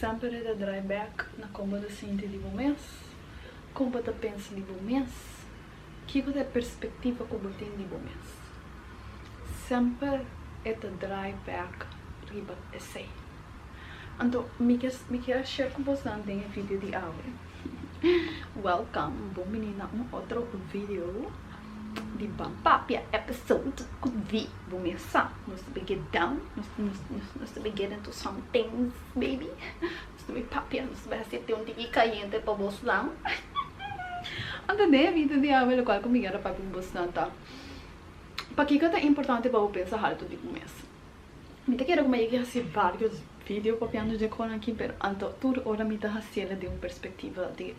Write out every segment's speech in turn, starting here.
Semper e ta draai bek na kon bo ta sinti di bo mes, kon bo ta pensa di bo mes, kiko ta e perspektiva ku bo tin di bo mes. Semper e ta draai bek riba esei. Anto mi ke mi kier share ku bosnan den e video di awe. Welcome, bon bini na un otro video di Ban Papia episode ku Vi. Bo mes sa, nos ta bay get down, nos nos nos ta bay get into some things baby. Nos ta bay papia, nos ta bay hasi te un tiki kayente pa bosnan. Anto den e video di awe lokual ku mi kier a papia ku bosnan ta, pakiko ta importante pa bo pensa haltu di bo mes? Mi ta kere ku mi a yega hasi varios video papiando dje kos aki pero anto tur ora mi ta hasiel den un perspektiva di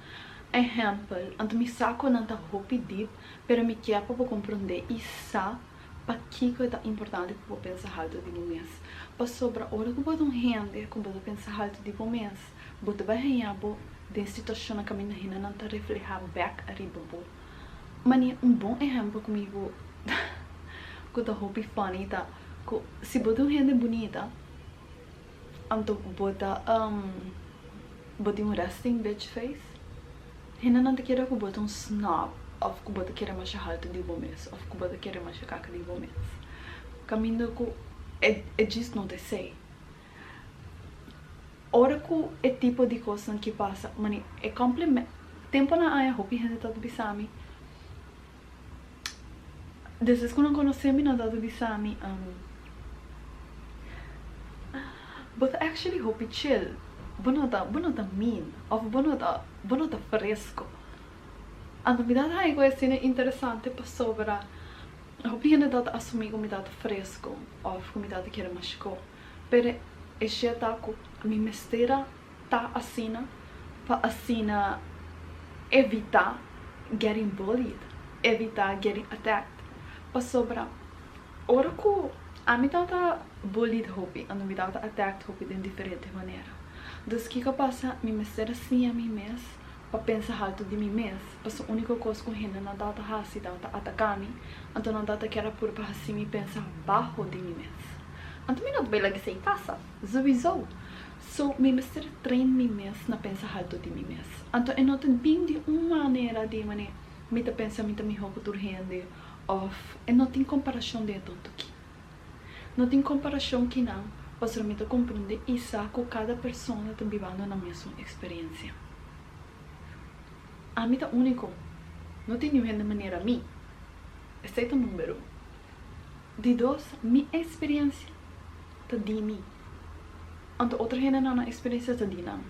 ehèmpel. Anto mi sa ku nan ta hopi dip pero mi kier pa bo komprondé i sa pakiko e ta importante pa bo pensa haltu di bo mes. Pasobra ora ku bo ta un hende ku bo ta pensa haltu di bo mes bo ta bai haña bo den situashonnan kaminda hendenan ta reflehá bèk ariba bo. Mane un bon ehèmpel ku mi ku ku ta hopi funny ta ku si bo ta un hende bunita anto bo ta bo tin un resting bitch face hendenan ta kere ku bo ta un snob òf ku bo ta kere masha haltu di bo mes òf ku bo ta kere masha kaka di bo mes kaminda ku e e djis no ta esei ora ku e tipo di kosnan ki pasa mane e compliment temponan aña hopi hende ta bisa mi. Despues ku nan konosé mi nan tabata bisa mi bo ta actually hopi chill, bo no ta bo no ta mean òf bo no ta bo no ta fresco. Anto mi tabata haña ku asina interesante pasobra hopi hende tabata asumí ku mi tabata fresco òf ku mi tabata kere mashkó pero e shit ta ku mi mester a ta asina pa asina evita getting bullied, evita getting attacked. Pasobra ora ku ami tabata bullied hopi anto mi tabata attacked hopi den diferente manera. Dus kiko a pasa? Mi mester a siña mi mes pa pensa haltu di mi mes, pasobra uniko kos ku hendenan tabata hasi tabata ataka mi, anto nan tabata kier a purba hasi mi pensa baho di mi mes. Anto mi no ta bai laga esei pasa, souiso. So mi mester train mi mes na pensa haltu di mi mes. Anto e no ta bin di un manera di mane mi ta pensa mi ta miho ku tur hende of e no tin komparashon den e tonto ki. No tin komparashon kinan pasobra mi ta komprende i sa ku kada persona ta bibando nan mesun eksperensia. Ami ta uniko, no tin niun hende manera mi. Esei ta number un. Di dos, mi eksperensia ta di mi. Anto otro hendenan nan eksperensia ta di nan.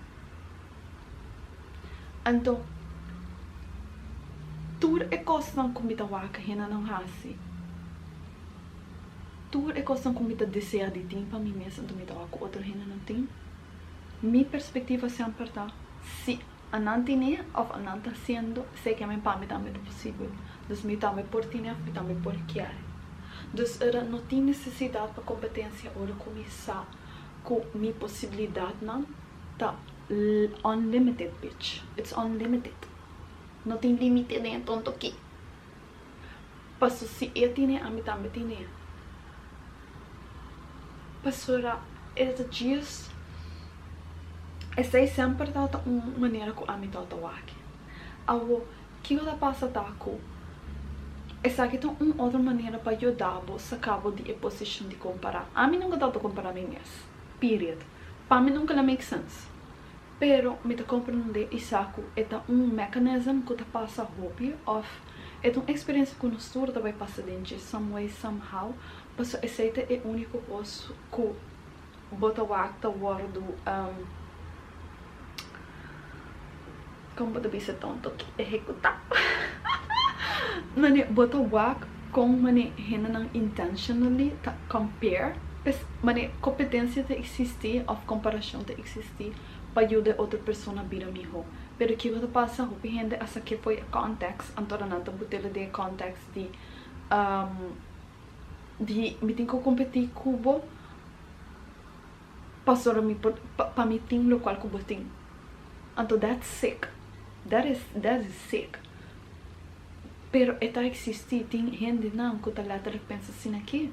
Anto tur e kosnan ku mi ta wak hendenan hasi, tur e kosnan ku mi ta desea di tin pa mi mes anto mi ta wak ku otro hendenan tin, mi perspektiva semper ta si anan tine òf anan ta hasiendo esei ke men pa mi tambe ta posibel. Dus mi tambe por tine òf mi tambe por kier. Dus ora no tin nesesidat pa kompetensia ora ku mi sa ku mi posibilidatnan ta unlimited bitch, it's unlimited. No tin limite den e tonto aki. Paso si e tine ami tambe tine. Pasobra e ta djis esei semper tabata un manera ku ami tabata wak. Awo kiko ta pasa ta ku esaki ta un otro manera pa yuda bo saka bo di e posishon di kompará. Ami nunka tabata kompará mi mes, period. Pa mi nunka la make sense. Pero mi ta komprendé i sa ku e ta un mechanism ku ta pasa hopi òf e ta un eksperensia ku nos tur ta bai pasa den dje some way somehow pasobra esei ta e úniko kos ku bo ta wak ta wòrdu kon bo ta bisa tonto ki ehekutá mane bo ta wak kon mane hendenan intentionally ta compare pes mane kompetensia ta eksistí òf komparashon ta eksistí pa yuda e otro persona bira mihó pero kiko ta pasa hopi hende a sak'é fo'i e kòntèks anto nan ta but'é den e kòntèks di di mi tin ku kompetí ku bo pasobra mi por pa mi tin lokual ku bo tin anto that's sick that is that is sick pero e ta eksistí tin hendenan ku ta letterlijk pensa asina aki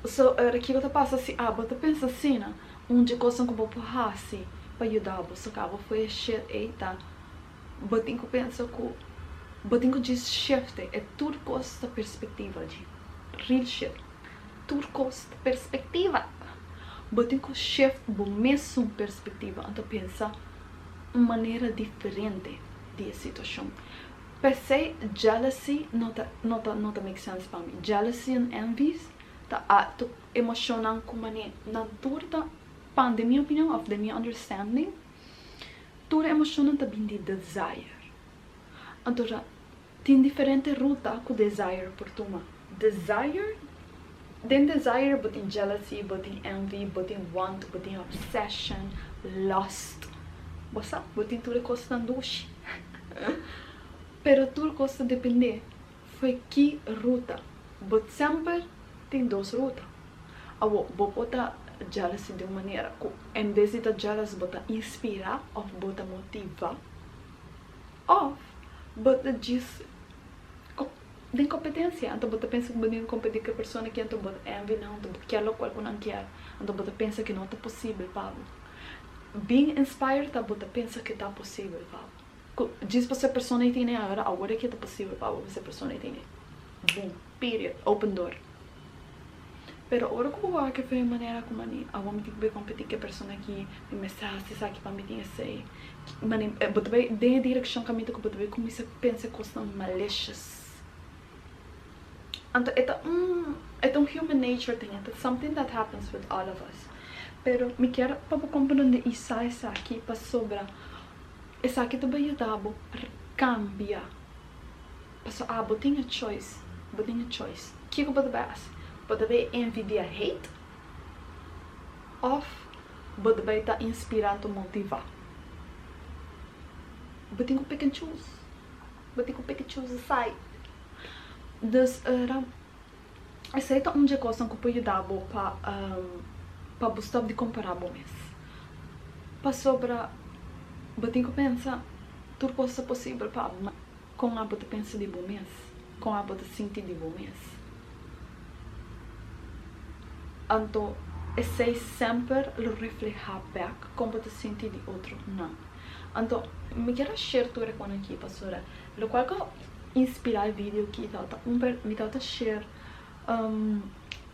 so ora kiko ta pasa si abo ta pensa asina. Un dje kosnan ku bo por hasi pa yuda bo saka bo for e shit ei ta bo tin ku pensa ku bo tin ku djis shifte e tur kos ta perspektiva dje. Real shit. Tur kos ta perspektiva. Bo tin ku shift bo mesun perspektiva anto pensa un manera diferente di e situashon. P'esei jealousy no ta no ta no ta make sense pa mi. Jealousy en envies ta alto emoshonnan ku mane nan tur ta pan den mi opinion of den mi understanding tur emoshonnan ta bin di desire. Anto ta tin diferente ruta ku desire por tuma. Desire, den desire bo tin jealousy, bo tin envy, bo tin want, bo tin obsession, lust. Bo sa, bo tin tur e kosnan dushi. Pero tur kos ta depende fo'i ki ruta. Bo semper tin dos ruta. Awor, bo por ta jealousy di un manera ku en bes di ta jealous bo ta inspira òf bo ta motiva òf bo ta djis den kompetensia. Anto bo ta pensa ku bo tin ku kompetí ku e persona aki anto bo ta envy nan anto bo kier lokual ku nan kier anto bo ta pensa ku no ta posibel pa bo. Being inspired ta bo ta pensa ku ta posibel pa bo. Ku djis pasobra e persona ei tene awor awor aki ta posibel pa bo pasobra e persona ei tene. Boom. Period. Open door. Pero ora ku bo wak e manera ku mani awor mi tin ku bai kompetí ku e persona aki, mi mester hasi esaki pa mi tin esei. Mani bo ta bai den e direkshon kaminda ku bo ta bai kuminsá pensa kosnan malicious. Anto e ta un e ta un human nature thing, e ta something that happens with all of us. Pero mi kier pa bo komprende i sa esaki pasobra esaki ta bai yuda bo kambia. Pasobra abo tin e choice, bo tin e choice. Kiko bo ta bai hasi? Bo ta bai envidia hate of bo ta bai ta inspira anto motiva? Bo tin ku pick and choose, bo tin ku pick and choose a side. Dus era esei ta un dje kosnan ku por yuda bo pa pa bo stop di kompara bo mes. Pasobra bo tin ku pensa tur kos ta posibel pa bo. Kon abo ta pensa di bo mes? Kon abo ta sinti di bo mes? Anto esei semper lo reflehá bèk kon bo ta sinti di otronan. Anto mi kier a share tur e kon aki pasobra lokual ku a inspirá e video aki tabata un per mi tabata share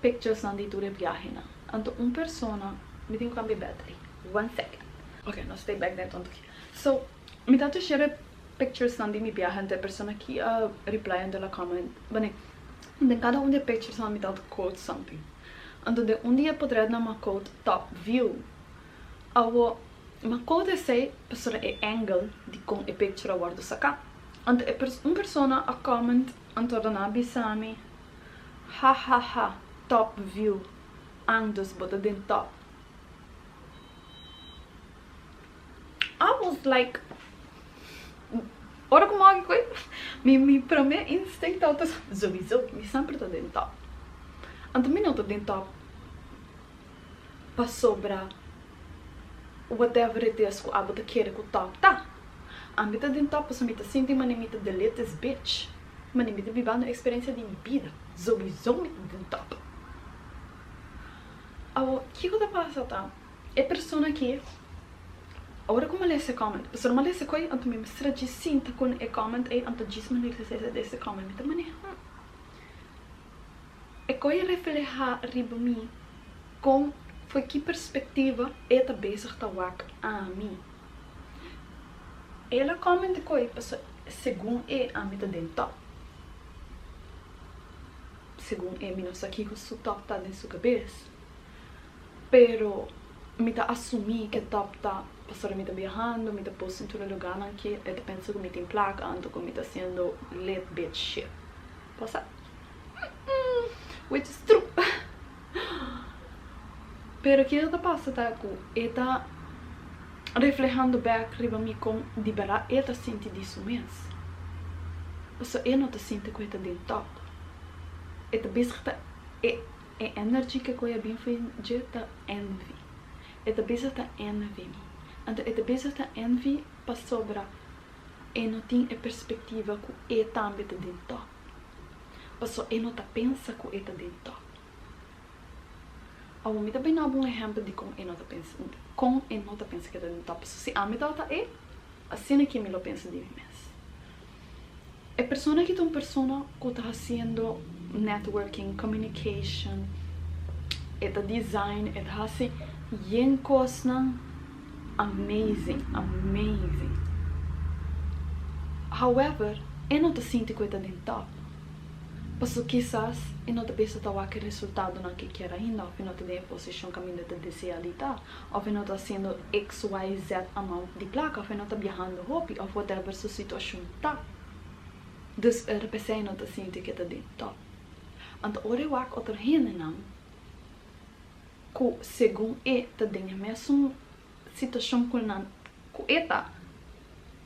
picturesnan di tur e biahenan. Anto un persona mi tin ku kambia e battery one second. Ok nos ta bèk den tonto aki. So mi tabata share e picturesnan di mi biahe anto e persona aki a reply anto el a comment bane den kada un di e picturesnan mi tabata quote something anto den un di e potretnan mi a quote top view awo mi a quote esei pasobra e angle di kon e picture a wordo saka anto e un persona a comment anto nan a bisa mi hahaha top view antes bo ta den top. I was like, ora ku mi wak koe, mi mi prome instinct tabata sowieso mi semper ta den top. Anto mi no ta den top pasobra whatever it is ku abo ta kere ku top ta. Ami ta den top pasobra mi ta sinti manera mi ta the latest bitch, manera mi ta bibando e eksperensia di mi bida, sowieso mi ta den top. Awor kiko ta pasa ta E persona aki ora ku mi a lesa e comment, pasobra mi a lesa koe anto mi mester a djis sinta ku e comment ei anto djis manera ta sesa dese comment mi ta manera hmm e koe a refleha riba mi kon fo'i ki perspektiva e ta bezig ta wak ami. El a comment e koe pasobra segun e ami ta den top, segun e mi no sa kiko su top ta den su kabes. Pero mi ta asumí ke top ta pasobra mi ta biahando, mi ta post den tur e lugánan ke e ta pensa ku mi tin plaka anto ku mi ta hasiendo lit bitch shit. Pasa? Which is true. Pero kiko ta pasa ta ku e ta reflehando bèk riba mi kon di bèrdat e ta sinti di su mes. Pasobra e no ta sinti ku e ta den top. E ta bezig ta e. E energy ke koe a bin fo'i dje ta envy. E ta bezig ta envy mi. Anto e ta bezig ta envy pasobra e no tin e perspectiva ku e tambe ta den top. Paso e no ta pensa ku e ta den top. Awor mi ta bini un ehèmpel di kon e no ta pensa, kon e no ta pensa ku e ta den top. So, si ami tabata e, asina ku mi lo pensa di mi mes. E persona ku ta un persona ku ta hasiendo networking, communication, e ta design, e ta hasi yen kosnan amazing, amazing. However, e no ta sinti ku e ta den top. Paso kisas e no ta pensa ta wak e resultadonan ku e ke ainda, òf e no ta den posishon kaminda ta deseá di ta, òf e no ta hasiendo X, Y, Z amount di plaka, òf e no ta biahando hopi, òf whatever su situashon ta. Dus RPC e no ta sinti ku e ta den top. Anto ora e wak otro hendenan ku segun e ta den e mesun situashon ku nan ku e ta,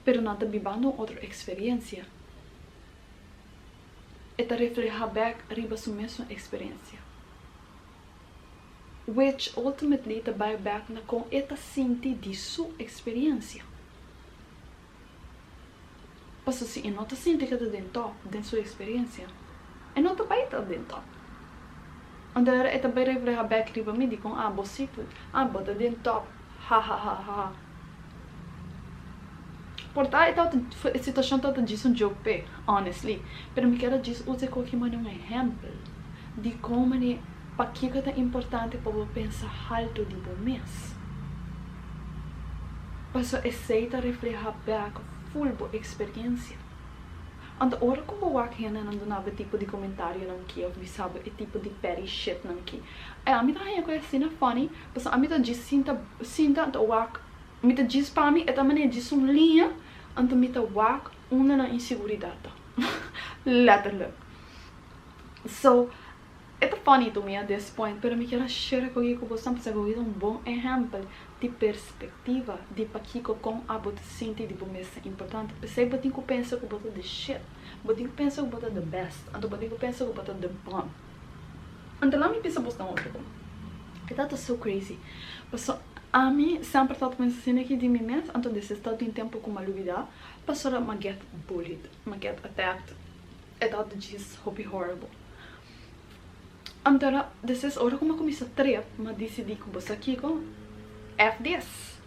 pero nan ta bibando un otro eksperensia. E ta reflehá bèk riba su mesun eksperensia. Which ultimately ta bai bèk na kon e ta sinti di su eksperensia. Paso si e no ta sinti ku e ta den top den su eksperensia, e no ta bai ta den top. Anto e ta bai reflehá bèk riba mi di kon, "Ah, bo si, ah, bo ta den top, ha ha ha ha." Por ta e e situashon ta djis un joke p'e, honestly. Pero mi ke djis usa e manera un ehèmpel di kon pakiko ta importante pa bo pensa haltu di bo mes. Paso esei ta reflehá bèk full bo eksperensia. Anto ora ku bo wak hendenan duna bo tipo di komentarionan ki òf bisa bo e tipo di petty shit nan ki. E ami ta haña ku e asina funny, paso ami ta djis sinta sinta anto wak mi ta djis pa mi e ta manera djis un liña, anto mi ta wak unda nan inseguridat ta. Letterlijk. So, e ta funny to me at this point, pero mi ke share ku ku boso pasobra ku un bon ehèmpel di perspektiva di pakiko kon abo ta sinti di bo mes ta importante. P'esei bo tin ku pensa ku bo ta the shit. Bo tin ku pensa ku bo ta the best. Anto bo tin ku pensa ku bo ta the bomb. Anto laga mi bisa boso otro kos. E ta so crazy. Paso ami semper tabata pensa asina aki di mi mes, anto despues tabatin tempu ku m'a lubidá, pasobra m'a get bullied, m'a get attacked. E tabata djis hopi horrible. Anto despues ora ku m'a kuminsá trip, m'a disidí ku bo sa kiko, F this.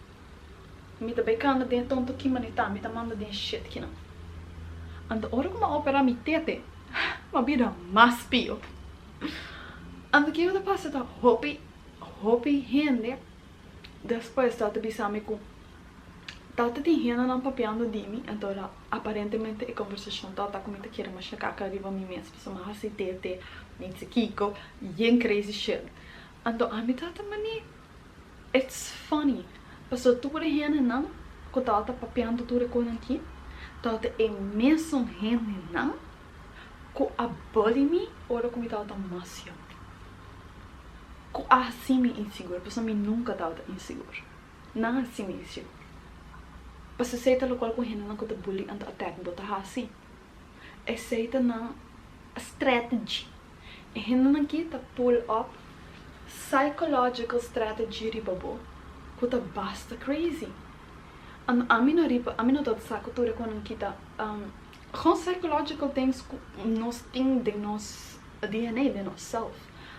Mi ta bai kana den tonto ki manita, mi ta manda den shit kinan. Anto ora ku m'a operá mi tete, m'a bira mas pió. Anto kiko ta pasa ta hopi, hopi hende despues tabata bisa mi ku tabata tin hendenan papiando di mi, anto aparentemente e kombersashon tabata ku mi ta kere masha kaka riba mi mes, pasobra m'a hasi tete, mi kiko, yen crazy shit. Anto ami tabata mani, it's funny, pasobra tur e hendenan ku tabata papiando tur e kosnan aki, tabata e mesun hendenan ku a bully mi ora ku mi tabata mas yong. Ku a hasi mi inseguro, pasobra mi nunka tabata inseguro. Nan a hasi mi inseguro. Pasobra esei ta lokual ku hendenan ku ta bully anto attack bo ta hasi. Esei ta nan strategy. E hendenan aki ta pull up psychological strategy riba bo ku ta basta crazy. Anto ami no riba, ami no tabata sa ku tur e kosnan aki ta gewoon psychological things ku nos tin den nos DNA, den nos self.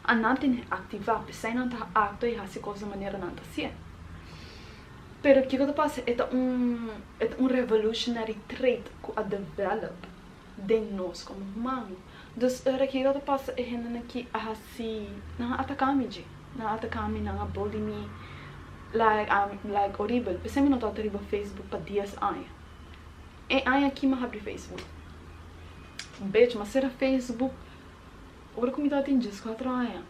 A nan tin aktivá, p'esei nan ta aktua i hasi kos di manera nan ta hasié. Pero kiko ta pasa? E ta un e ta un revolutionary trait ku a develop den nos komo humano. Dus ora kiko ta pasa e hendenan aki a hasi, nan a ataká mi dje, nan a ataká mi, nan a bully mi like like horibel. P'esei mi no tabata riba Facebook pa dies aña. E aña aki mi a habri Facebook. Bitch, mi a sera Facebook ora ku mi tabatin 14 aña.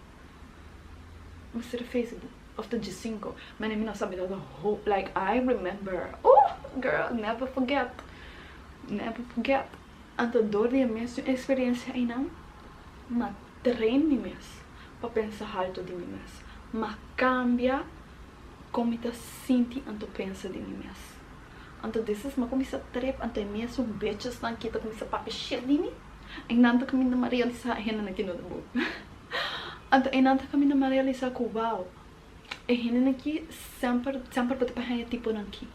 Mi a sera Facebook, òf ta 15. Mane mi no sabi tabata like I remember, oh girl, never forget, never forget. Anto dor di e mesun eksperensia einan, m'a train mi mes pa pensa haltu di mi mes. M'a kambia kon mi ta sinti anto pensa di mi mes. Anto despues m'a kuminsá trip anto e mesun bitchesnan ki ta kuminsá papia shit di mi, einan ta kaminda m'a realisá e hendenan ki no ta bon. Anto einan ta kaminda m'a realisá ku wow, e hendenan ki semper semper bo ta por haña tiponan ki.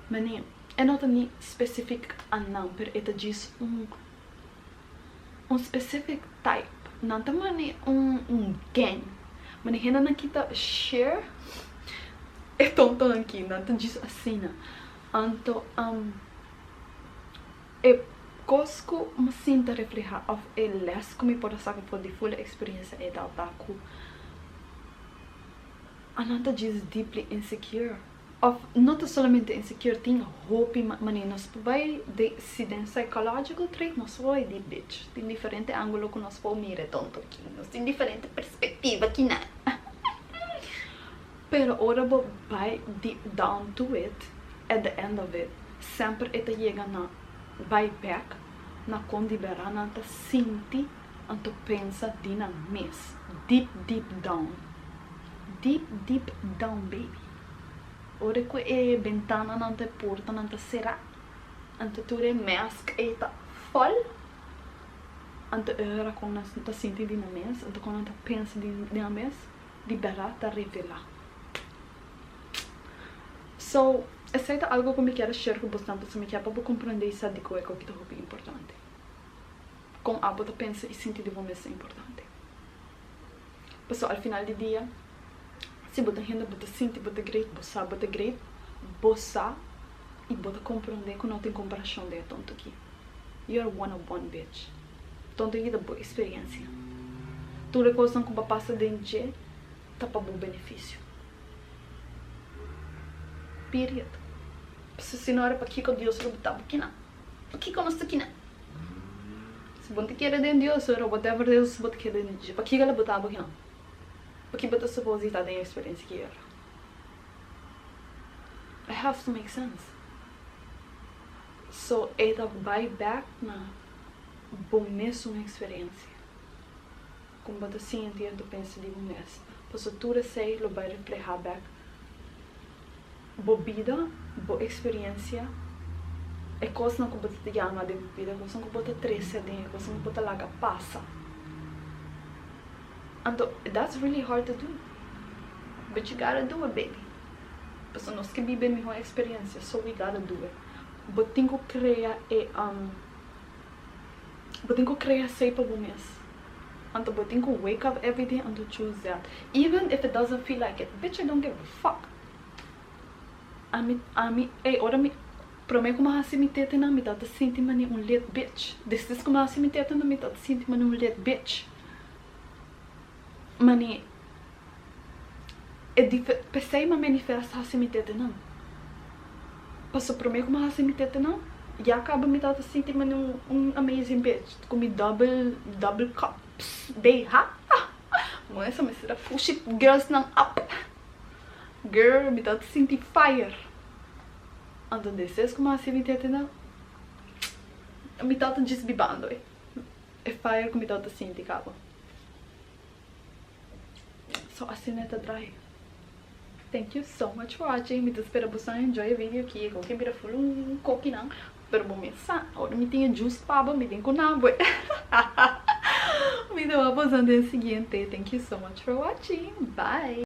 Mane, e no ta ni specific a nan, pero e ta djis un specific type. Nan ta mane un gang. Ma hendenan aki ta share e tontonan aki, nan ta djis asina. Anto e kos ku mi sinta reflehá òf e lès ku mi por a saka for di full eksperensia e ta ku nan ta djis deeply insecure. Òf no ta solamente insecure, tin hopi manera. Nos por bai den, si den psychological trait nos por bai deep, bitch. Tin diferente ángulo ku nos por mira e tonto aki. Nos tin diferente perspektiva akinan. Pero ora bo bai deep down to it, at the end of it, semper e ta yega na bai bèk na kon di bèrdat nan ta sinti anto pensa di nan mes. Deep, deep down. Deep, deep down, baby. Ora ku e bentananan ta e portanan ta será, anto tur e mask ei ta fall, anto e ora kon nan ta sinti di nan mes, anto kon nan ta pensa di nan mes, di bèrdat ta revelá. So, esei ta algu ku mi kier a share ku bosnan pasobra mi kier pa bo komprendé i sa dikon e koki ta hopi importante. Kon abo ta pensa i sinti di bo mes ta importante. Pasobra al final di dia, si bo ta hende bo ta sinti bo ta great, bo sa bo ta great, bo sa i bo ta komprondé ku no tin komparashon den e tonto aki. You are one of one, bitch. Tonto aki ta bo eksperensia. Tur e kosnan ku bo a pasa den dje ta pa bo benefisio. Period. Pasobra si no era pakiko Dios lo bota bo kinan? Pakiko nos ta kinan? Si bo no ta kere den Dios or whatever Dios bo ta kere den dje, pakiko el a bota bo kinan? Paki bo ta suppose di ta den e eksperensia ki era? It has to make sense. So e ta bai bek na bo mesun eksperensia. Kon bo ta sinti en ta pensa di bo mes. Pasobra tur esei lo bai refleha bek bo bida, bo eksperensia, e kosnan ku bo ta yama den bo bida, e kosnan ku bo ta trese aden, e kosnan ku bo ta laga pasa. Anto that's really hard to do, but you gotta do it, baby. Pasobra nos ke biba e mihó eksperensia, so we gotta do it. Bo tin ku krea e bo tin ku krea esei pa bo mes. Anto bo tin ku wake up everyday anto choose that. Even if it doesn't feel like it, bitch, I don't give a fuck. Ami, ami, ey, ora mi promé ku mi a hasi mi tetenan mi tabata sinti mane un lit bitch. Despues ku mi a hasi mi tetenan mi tabata sinti mane un lit bitch. Mane e dife p'esei mi a manifest hasi mi tetenan. Pasobra promé ku mi a hasi mi tetenan ya kaba mi tabata sinti mane un amazing bitch ku mi double double cups BH. Moesa mester a push e girlsnan up. Girl, mi tabata sinti fire. Anto despues ku mi a hasi mi tetenan mi tabata djis bibando e e fire ku mi tabata sinti kaba. So asina e ta draai. Thank you so much for watching. Mi ta spera boso a enjoy e video aki. E koki a bira full un kokinan. Pero bo mes sa, ora mi tin e juice pa bo, mi tin ku na bo. Mi ta wak boso den e siguiente. Thank you so much for watching. Bye!